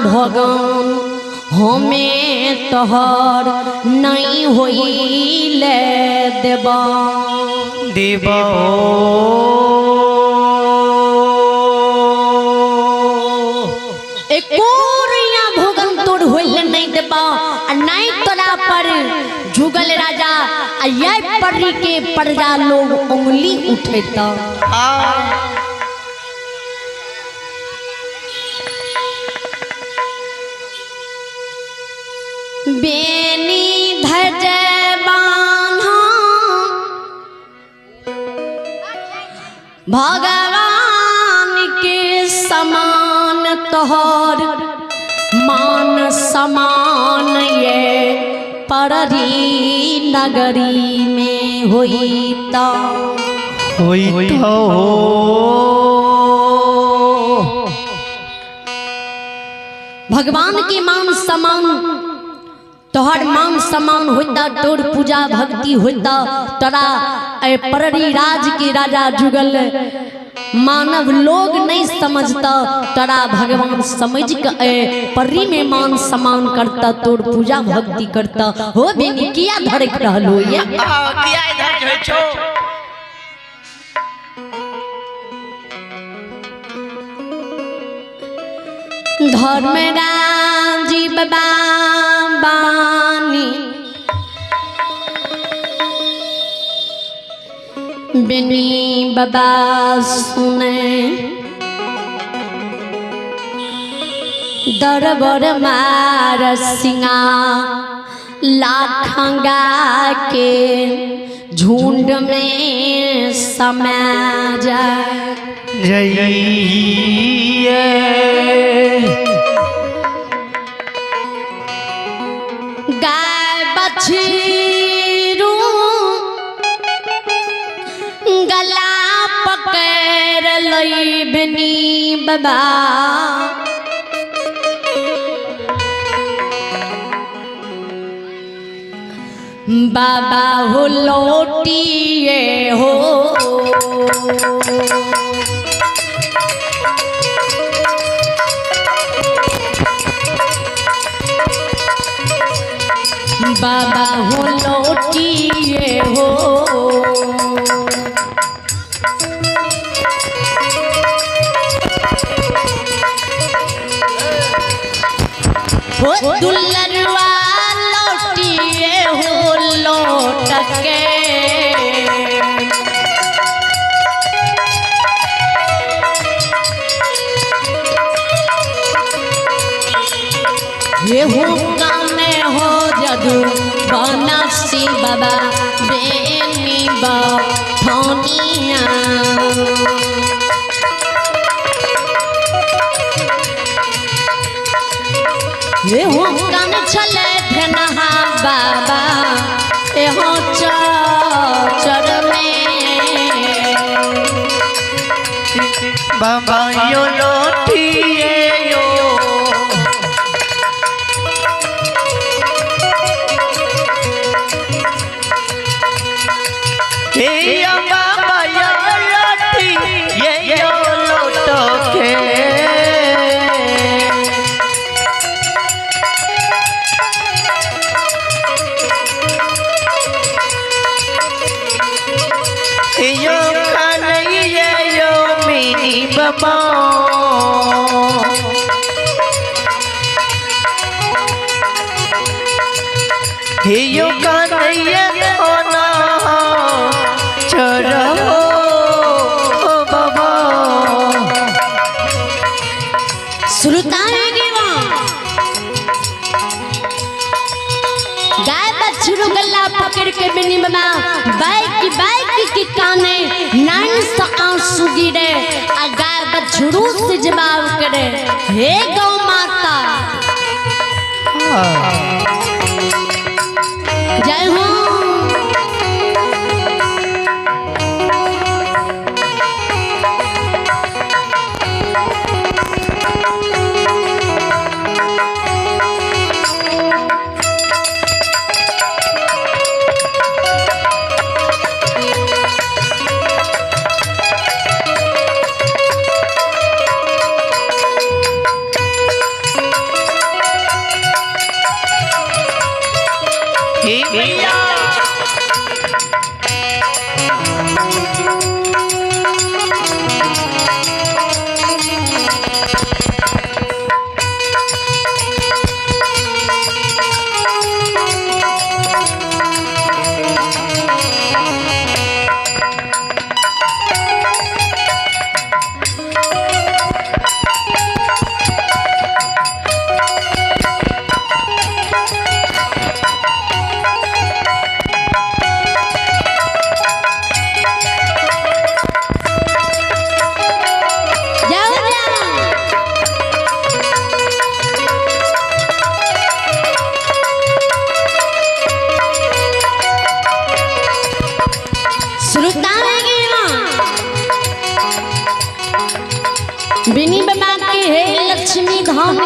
भगवान हमें तोहर नहीं होइले देबा देबा। एको भोगन तोर होइले नहीं देबा आ नहीं तोरा पर जुगल राजा आ ये परी के प्रजा लोग उंगली उठेता। बेनी धज बान्हा भगवान के समान तोहर मान समान ये पररी नगरी में होईता होईता। भगवान के मान समान तोहर मान सम्मान होता, तोर पूजा भक्ति होता, तोरा पररी राज के राजा जुगल मानव लोग नहीं समझता, तोरा भगवान समझ के पररी में मान सम्मान करता, तोर पूजा भक्ति करता। हो बेनी किया धड़क रहल हो ये किया इधर होइ छौ। धर्मराज बाबानी बिनी बाबा सुने दरबर मार सिंगा लाखंगा के झुंड में समा जाए जइए। गाय बछरू गला पकड़ लई बिनी बाबा बाबा हो लौटिए हो। बाबा हो लौटिए हो। हो दुल्हनवा लौटिए हो लौट के ये हुक्म हो जदू बनासी बाबा बेनी बनिया। ये हुक्म छले धनहा बाबा एहो चर में बाबा यो लौटिए यो। हे बाबा यो लौटिए यो लौट के यो कन्हैया यो मेरी बाबा। यो कन्हैया ना चढ़ो बाबा। सुरताएंगे वहाँ गाय बछरू गला पकड़ के बिनी बाबा बाइक बाइक के काने नैन से आंसू गिरे आ गाय बछरू से जवाब करे हे गौ माता जय हो।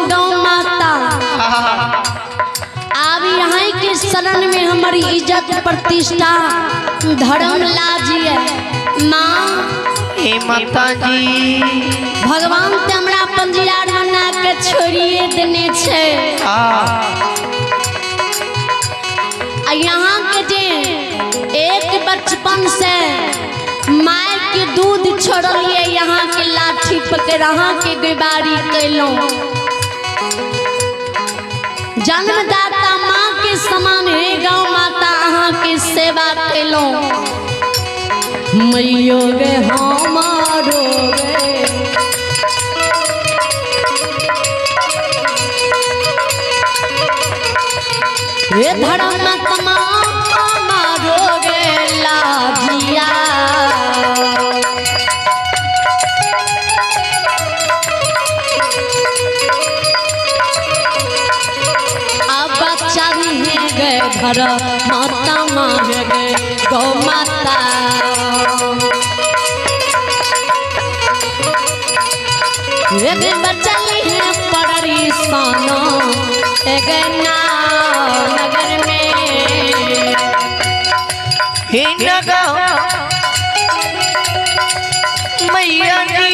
हम गौ माता आब यहाँ के शरण में हमारी इज्जत प्रतिष्ठा धर्म लाजिए। माँ हे माता जी भगवान ते हमरा पंजियार बना के छोड़िए देने छे। आ यहाँ के जे एक बचपन से माय के दूध छोड़लिए, यहाँ के लाठी पकड़ अहाँ के गुबारी कैलहुँ। जन्मदाता माँ के समान हे गौ माता अहाँ के सेवा कैलहुँ। मैयो गे हमारो गे हे धर्म तमा हमारो गे लाजिया। अब चली गए धर माता माँ गए गौ माता। बचली है पड़री सोनो एक नगर में। हे नगर मैया जी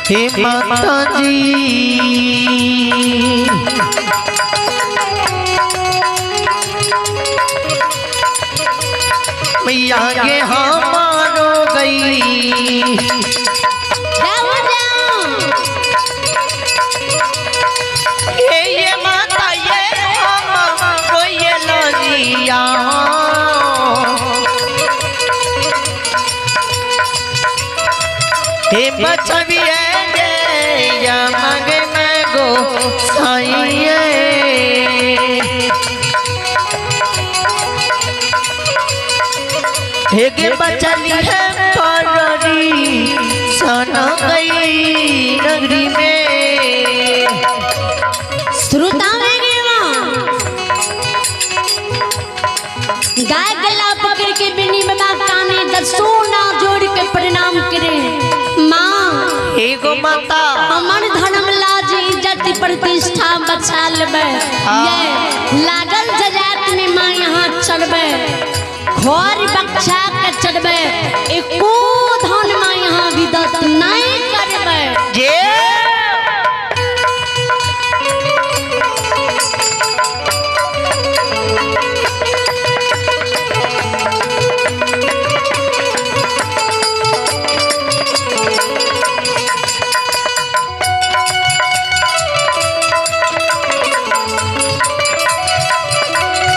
हे माता जी मैया के हमारो गई। हे ये माता ये हमारो ये लजिया। हे बचबिए या मगे मैं गो साइए। हे के बचली है पररी सना गई नगरी में। श्रोता में गाय गला पकड़ के बिनी बाबा काने दसोना जोड़ के प्रणाम करे। माँ एगो माता अमर धर्म लाज इज्जत प्रतिष्ठा बचा लेबै। ये लागल जजात में माँ यहाँ चढ़बै, खोर बक्सा के चढ़बै, एको धन माँ यहाँ विदत नहीं करबै। जे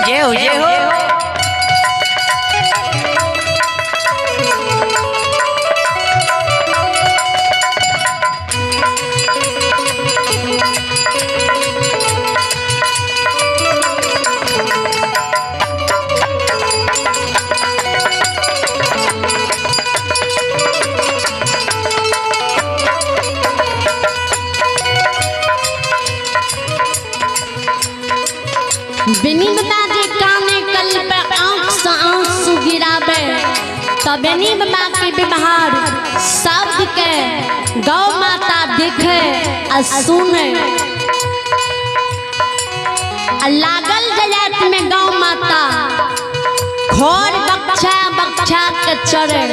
ये हो बेनी बाबा के व्यवहार शब्द के गौ माता देखे आ सुने। आ लागल जजात में गौ माता खोर बक्सा बक्सा के चढ़े।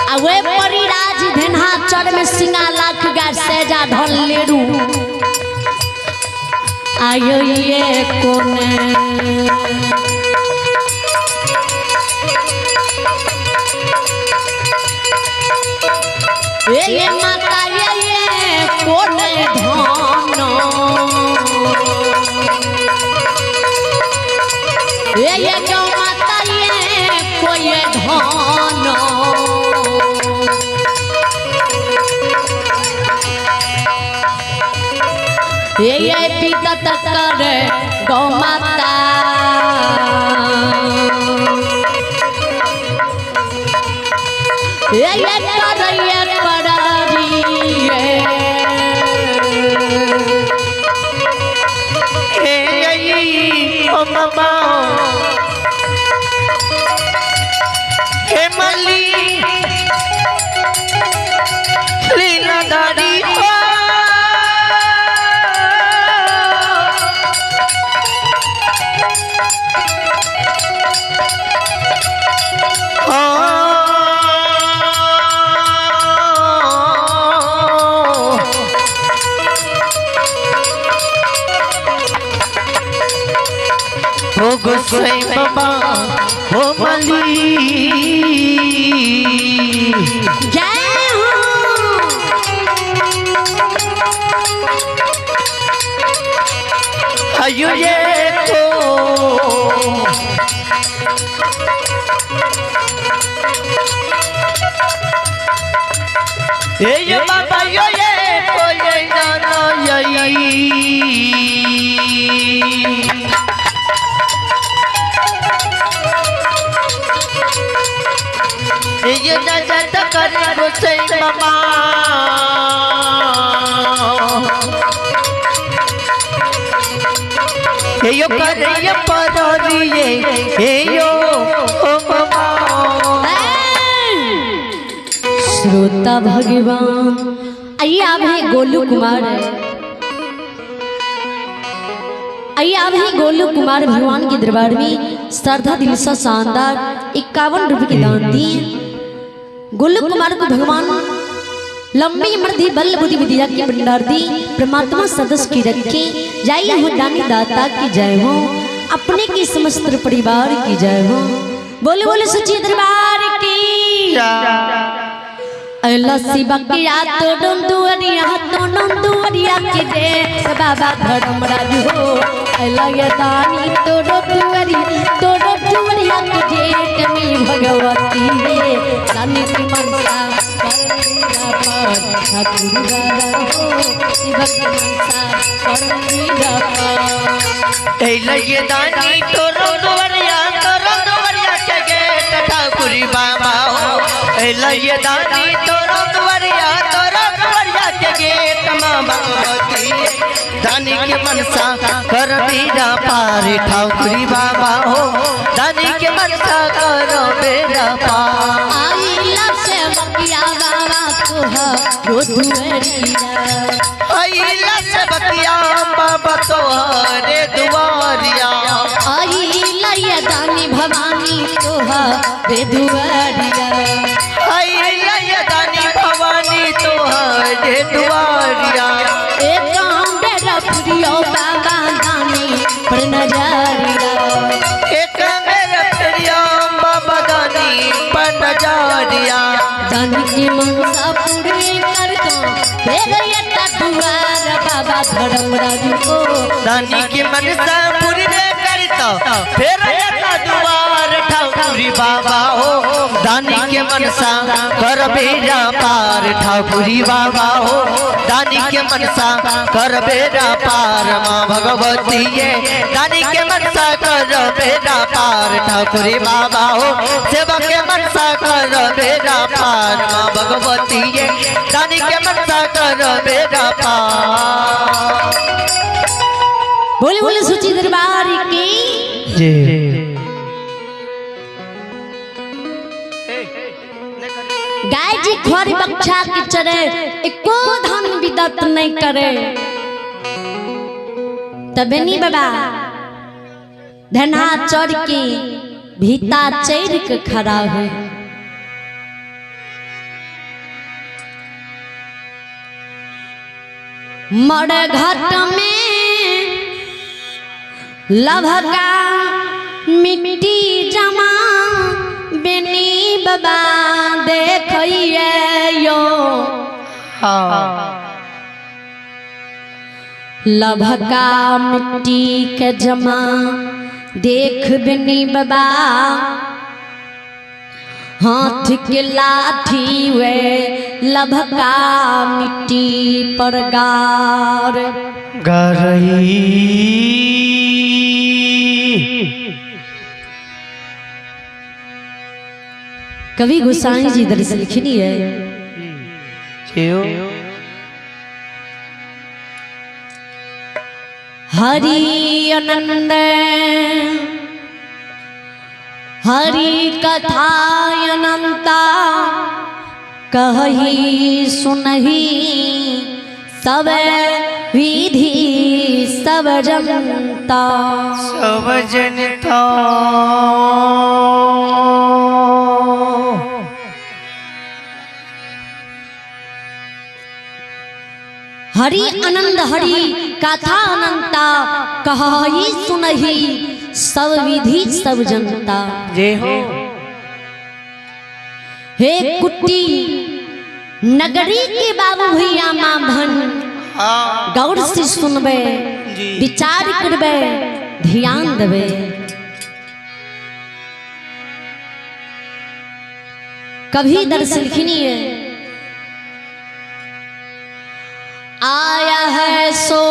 आ वे परिराज धेनहा चढ़ में सिंगा लाख गा सेजा ढल लेरू। आयो ये कोने ये माता ये कोने धन ये गौ माता ये कोई धन। ये पिता कर गौ माता। ये करैया परारी हे ओ बाबा हे मली लीलाधारी हो हो गोसाई बाबा हो मली जय हो। आयु ये तो ए ये बाबा यो ये को ये नाना यई ये नजर कर गोसाई बाबा यो कर पररिए हे यो ओ बाबा। श्रोता भगवान आइए आप हैं गोलू कुमार, आइए आप हैं गोलू कुमार भगवान के दरबार में श्रद्धा दिल से शानदार 51 रुपए के दान दिए। गोलू कुमार को भगवान लंबी मृद्धि बल बुद्धि विद्या की भंडार दी, परमात्मा सदस्य की रखे। जय हो दानी दाता की जय हो, अपने की समस्त परिवार की जय हो। बोले बोले सच्ची दरबार की। अल्लाह शिवा के तो डोंदुअरिया तो नंदुअरिया के दे बाबा धर्मराज हो। अल्लाह ये दानी तो डोंदुअरिया के जेठ में भगवती रे दानी की मनसा पर ठाकुर बाबा हो। शिव की मनसा पर अल्लाह ये दानी तो डोंदुअरिया के गेट ठाकुर बाबा हो। अल्लाह ये दानी तो डोंदुअरिया के गेट मां भगवती दानी के मनसा कर बेड़ा पार ठाकुर बाबा हो। दानी के मनसा कर बेड़ा पार। आइला से बकिया बाबा तोहरो दुआरिया, आइला से बकिया बाबा तोहरे दुआरिया, आइला ये दानी भवानी तोहरे दुआरिया, आइला ये दानी भवानी तोहरे दुआरिया। एक काम बेरा प्रियो बाबा दानी पर नजरिया, एक मेरा प्रियो बाबा दानी पर नजरिया। दानी की मनसा पूरी कर दो तेरे ये दुआर बाबा धर्मराज को। दानी की मनसा पूरी कर दो फिर ये दुआर ठाकुर बाबा हो। दानी के मनसा कर बेड़ा पार ठाकुर बाबा हो। दानी के मनसा कर बेड़ा पार माँ भगवती ये। दानी के मनसा कर बेड़ा पार ठाकुर बाबा हो। सेवा के मनसा कर बेड़ा पार माँ भगवती ये। दानी के मनसा कर बेड़ा पार। बोले बोले सुची दरबार की जय। गाय जी खोरी बक्षा के चरे एको धान विदत नहीं करे। तबे नी बाबा धना चढ़ के भीता चढ़ के खड़ा हो। मर घाट में लभका मिट्टी जमा बेनी बाबा देखिए यो। लभका मिट्टी के जमा देख बेनी बाबा हाथ के लाठी वे लभका मिट्टी पर गार गरई। कवि गोसाई जी दर से लिखनी है। हरि आनंद हरि कथा अनंता कही सुनही सब विधि सब जनता। सब जनता। हरि आनंद हरि कथा अनंता कही सुनही सब विधि सब जनता। जय हो। हे कुट्टी नगरी के बाबू भैया माँ भन, गौर से सुनबे, विचार करबे, ध्यान देबे। कभी दर्शन लिखनी है। आया है सो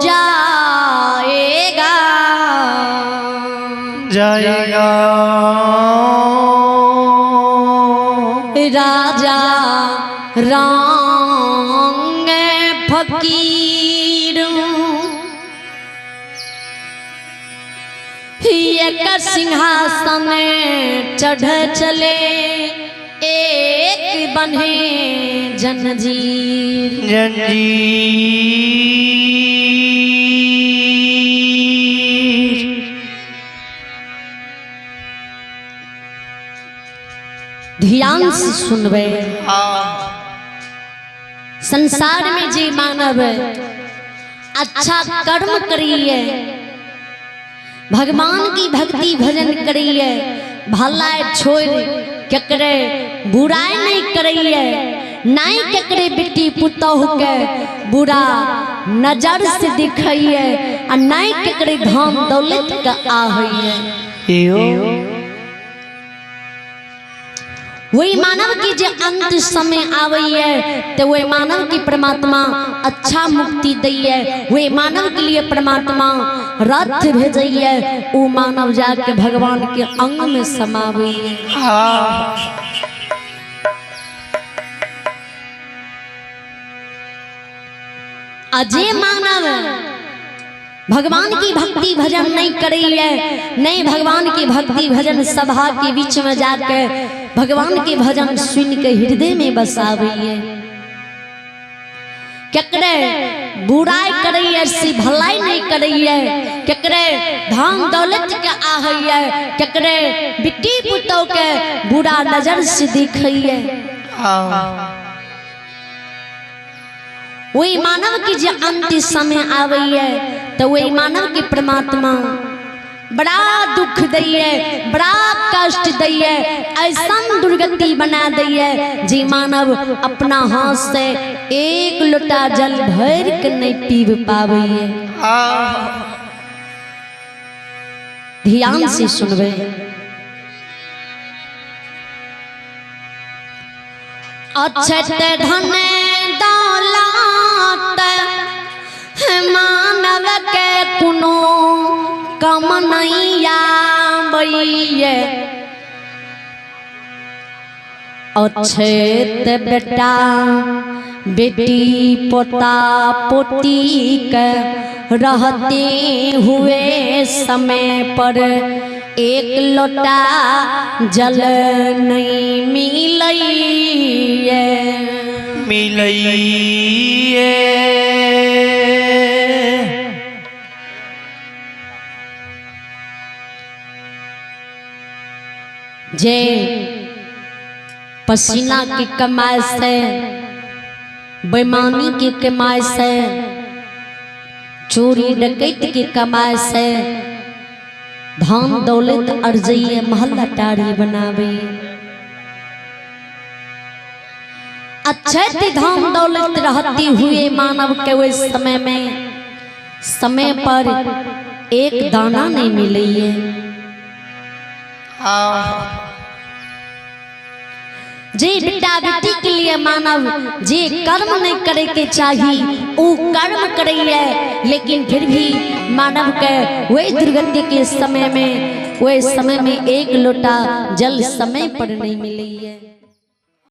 जाएगा, जाएगा राजा रंग फकीर एक सिंहासन चढ़ चले एक बन्हे जंजीर। जंजीर। ध्यान से सुनबे। संसार में जे मानव अच्छा कर्म करिए, भगवान की भक्ति भजन करिए, भला छोड़ केकरे बुराई नहीं करिए, नहीं केकरे बेटी पुतोह के बुरा नजर से दिखाइए आ नहीं केकरे धन दौलत का आहिए। वही मानव की जो अंत समय आवैये तो वही मानव की परमात्मा अच्छा मुक्ति दैये, वही मानव के लिए परमात्मा रथ भेजैये, वो मानव जाके भगवान के अंग में समावैये। अजय मानव भगवान की भक्ति भजन नहीं करिए, नहीं भगवान की भक्ति भजन सभा के बीच में जाके भगवान के भजन सुन के हृदय में बसाविए, केकरे बुराई करिए से भलाई नहीं करिए, केकरे धन दौलत के आहैये, केकरे बेटी पुतोह के बुरा नजर से देखिए। वही मानव की जो अंत समय आवैये तो वही मानव के परमात्मा बड़ा दुख दैये, बड़ा कष्ट दैये, ऐसा दुर्गति बना दैये जी मानव अपना हाथ से एक लोटा जल भर के नहीं पीब पावैये। ध्यान से सुनबे। अक्षत धन दौलत मानव के कोनो कम नहीं आबैये, अक्षत बेटा बेटी पोता पोती के रहते हुए समय पर एक लोटा जल नहीं मिलैये। मिलैये। जे पसीना की कमाई से, बेईमानी की कमाई से, चोरी डकैत की कमाई से धन दौलत अर्जैये, महल अटारी बनावे। अच्छे धन दौलत रहते हुए मानव के उस समय में समय पर एक दाना नहीं मिले। जे बेटा बेटी के लिए मानव जे कर्म नहीं करे के चाहिए वो कर्म करे, लेकिन फिर भी मानव के वही दुर्गति के समय में ओहि समय में एक लोटा जल समय पर नहीं मिलैया।